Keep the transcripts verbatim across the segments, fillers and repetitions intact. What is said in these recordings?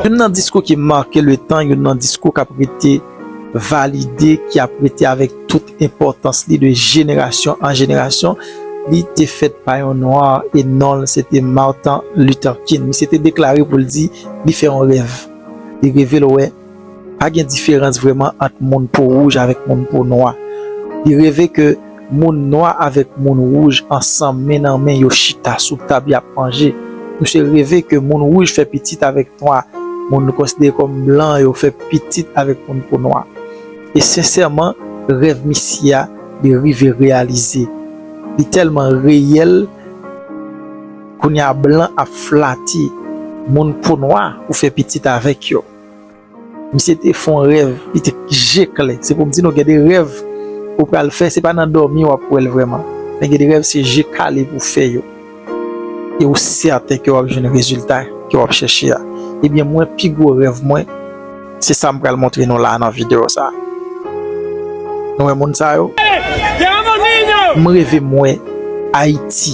Youn nan diskou ki make le tan, youn nan diskou k ap rete valide, ki ap rete avèk tout enpòtans li de jenerasyon an jenerasyon, li te fèt pa yon nwa e non l se te Martin Luther King. Misye te deklare pou l di li fè yon rèv. Li reve l wè pa gen diferans vrèman ant moun po wouj avèk moun po nwa. Li reve ke moun nwa avèk moun wouj ansanm men nan men yo chita sou tab y ap manje. Misye reve ke moun wouj fè pitit avèk nwa, moun nou konsidere kòm blan yo fè pitit avèk moun po nwa. E sensèman, rèv misye a, li rive reyalize. Li tèlman reyèl, kounye a blan ap flate moun po nwa pou fè pitit avèk yo. Misye te fè yon rèv, li te je klè. Se pou m di nou, gen de rèv ou pral fè, se pa nan dòmi w ap wè l vrèman. Men gen de rèv, se je kale pou w fè yo. E ou sèten ke w ap jwenn rezilta ke w ap chèche a. Ebyen, mwen, pi gwo rèv mwen, se sa m pral montre nou la nan videyo sa a. Nou wè moun sa yo? M reve m wè Ayiti.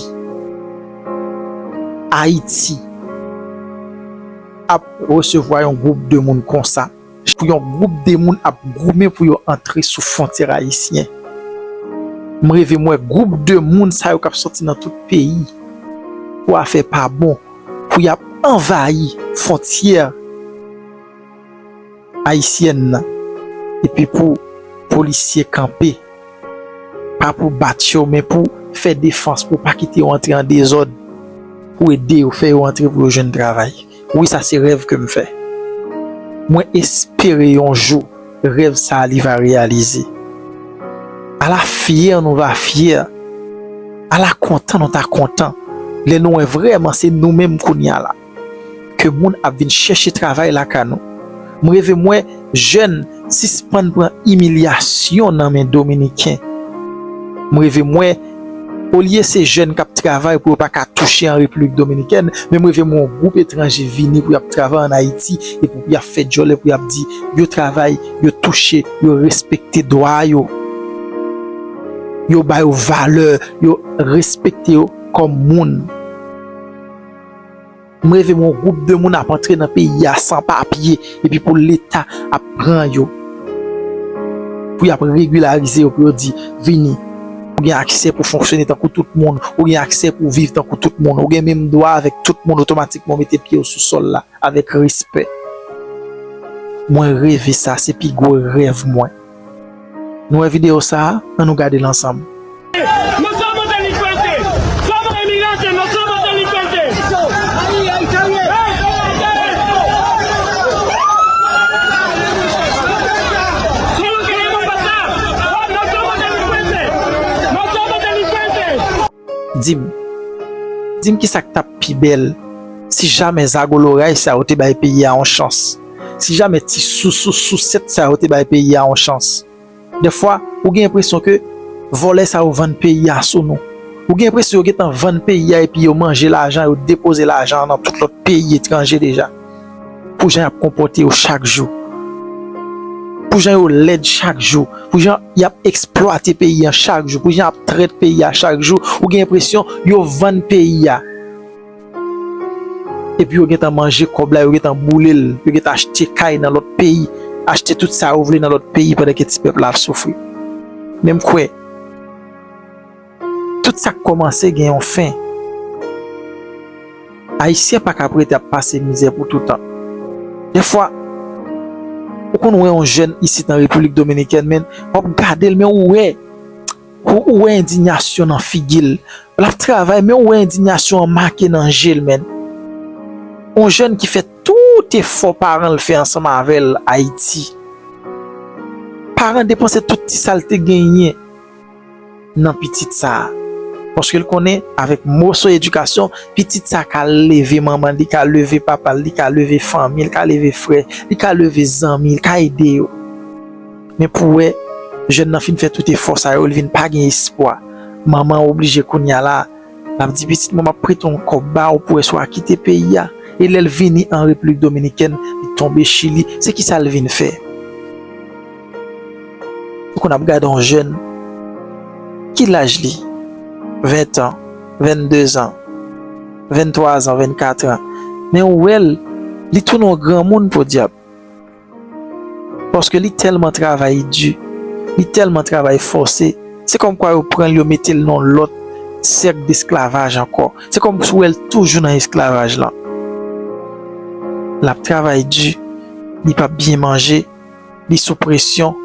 Ayiti ap resevwa yon gwoup de moun konsa. Pou yon gwoup de moun ap goumen pou yo antre sou fwontyè ayisyen. M reve m wè gwoup de moun sa yo k ap sòti nan tout peyi pou afè pa bon, pou y ap anvayi fwontyè ayisyèn nan, epi pou polisye kanpe, pa pou bat yo, men pou fè defans, pou pa kite yo antre an dezòd, pou ede yo, fè yo antre pou yo jwenn travay. Wi, sa se rèv ke m fè. Mwen espere yon jou, rèv sa a li va reyalize. Ala fyè nou va fyè. Ala kontan nou ta kontan. Lè nou wè vrèman se nou menm kounye a la ke moun ap vin chèche travay lakay nou. M reve m wè jèn sispann pran imilyasyon nan men Dominiken. M reve m wè, olye se jèn k ap travay pou yo pa ka touche an Repiblik Dominikèn, men m reve m wè yon gwoup etranje vini pou y ap travay ann Ayiti, e pou y ap fè djòlè, pou y ap di yo travay, yo touche, yo respekte dwa yo, yo ba yo valè, yo respekte yo kòm moun. M reve m wè yon gwoup de moun ap antre nan peyi a san papye, epi pou Leta ap pran yo, pou y ap regilarize yo, pou yo di, vini, ou gen aksè pou fonksyone tankou tout moun, ou gen aksè pou viv tankou tout moun, ou gen menm dwa avèk tout moun, otomatikman ou mete pye w sou sòl la avèk respè. Mwen reve sa, se pi gwo rèv mwen. Nou wè videyo sa a? Ann nou gade l ansanm. Nos somos delincuentes, somos inmigrantes, no somos delincuentes. Solo queremos pasar. No somos delincuentes, no somos delincuentes. Di m, di m kisa k t ap pi bèl si jamè zago loray sa yo te bay peyi a yon chans, si jamè ti sousou sousèt sa yo te bay peyi a yon chans. Dèfwa, ou gen enpresyon ke vòlè sa yo vann peyi a sou nou. Ou gen enpresyon yo gentan vann peyi a epi yo manje lajan, yo depoze lajan an nan tout lòt peyi etranje deja. Pou jan y ap konpòte yo chak jou. Pou jan yo lèd chak jou. Pou jan y ap eksplwate peyi a chak jou. Pou jan y ap trèt peyi a chak jou. Ou gen enpresyon yo vann peyi a. Epi yo gentan manje kòb la, yo gentan boule l, yo gentan achte kay nan lòt peyi, achte tout sa yo vle nan lòt peyi pandan ke ti pèp la ap soufri. Men m kwè, tout sa k kòmanse gen yon fen. Ayisyen pa ka ap rete ap pase mizè pou toutan. Dèfwa, ou konn wè yon jèn isit an Repiblik Dominikèn, men w ap gade l, men ou wè, ou, ou wè endiyasyon nan figi l. L ap travay, men ou wè endiyasyon an make nan je l, menn. Yon jèn ki fè tout efò paran l fè ansanm avè l Ayiti. Paran depanse tout ti sa l te genyen nan pitit sa a. Paske l konnen, avèk moso edikasyon, pitit sa a ka leve manman l, li ka leve papa l, li ka leve fanmi l, li ka leve frè, li ka leve zanmi l, li ka ede yo. Men pou w wè, jèn nan fin fè tout efò sa yo, li vin pa gen espwa. Manman an oblije kounye a la, l ap di, pitit mwen, m ap prete yon kòb ba w pou wè si w a kite peyi a. E lè l vini an Repiblik Dominikèn, li tonbe Chili, se kisa l vin fè? Ou konn ap gade yon jèn, ki laj li? Ven an, vennde zan, venntwa zan, vennkat an. Men ou wè l, Li tounen yon granmoun, podyab. Paske li tèlman travay di, li tèlman travay fòse, se kòmkwa yo pran l, yo mete l nan yon lòt sèk desklavaj ankò. Se kòmsi w wè l toujou nan esklavaj lan. L ap travay di, li p ap byen manje, li sou presyon.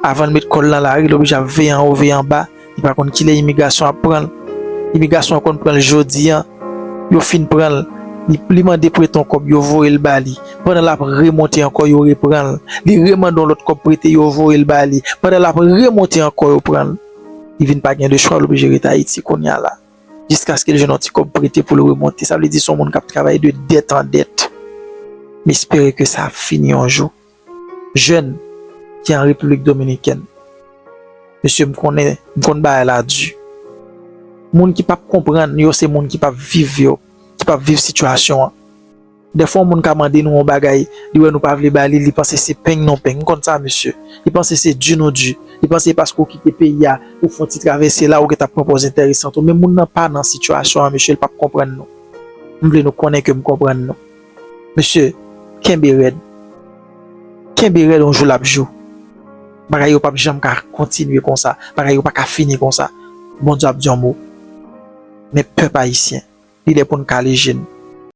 Avan l met kò l nan lari, l oblije ap veye anwo, veye anba. Li pa konn kilè imigrasyon ap pran l. Imigrasyon an konn pran l jodi a, yo fin pran l. Li, li mande prete yon kòb, yo voye l ba li. Pandan l ap remonte ankò, yo repran l. Li remande yon lòt kòb prete, yo voye l ba li. Pandan l ap remonte ankò, yo pran l. Li vin pa gen de chwa, l oblije ret Ayiti kounye a la. Jiskaske l jwenn yon ti kòb prete pou l remonte. Sa vle di se yon moun k ap travay de dèt an dèt. M espere ke sa ap fini yon jou. Jèn ki an Repiblik Dominikèn. Mesye, m konnen, m konn bagay la di. Moun ki p ap konprann yo, se moun ki p ap viv yo, ki p ap viv sitiyasyon an. Dèfwa, yon moun ka mande nou yon bagay, li wè nou pa vle ba li, li panse se peng nou peng. M konn sa, mesye. Li panse se di nou di. Li panse paske w kite peyi a, ou fè yon ti travèse la, ou gentan pran pòz enteresan tou. Men moun nan pa nan sitiyasyon an, mesye, li p ap konprann nou. M vle nou konnen ke m konprann nou. Mesye, kenbe rèd. Kenbe rèd, yon jou l ap jou. Bagay yo p ap janm ka kontinye konsa. Bagay yo pa ka fini konsa. Bondye ap di yon mo. Men pèp ayisyen, li lè pou n kale je n.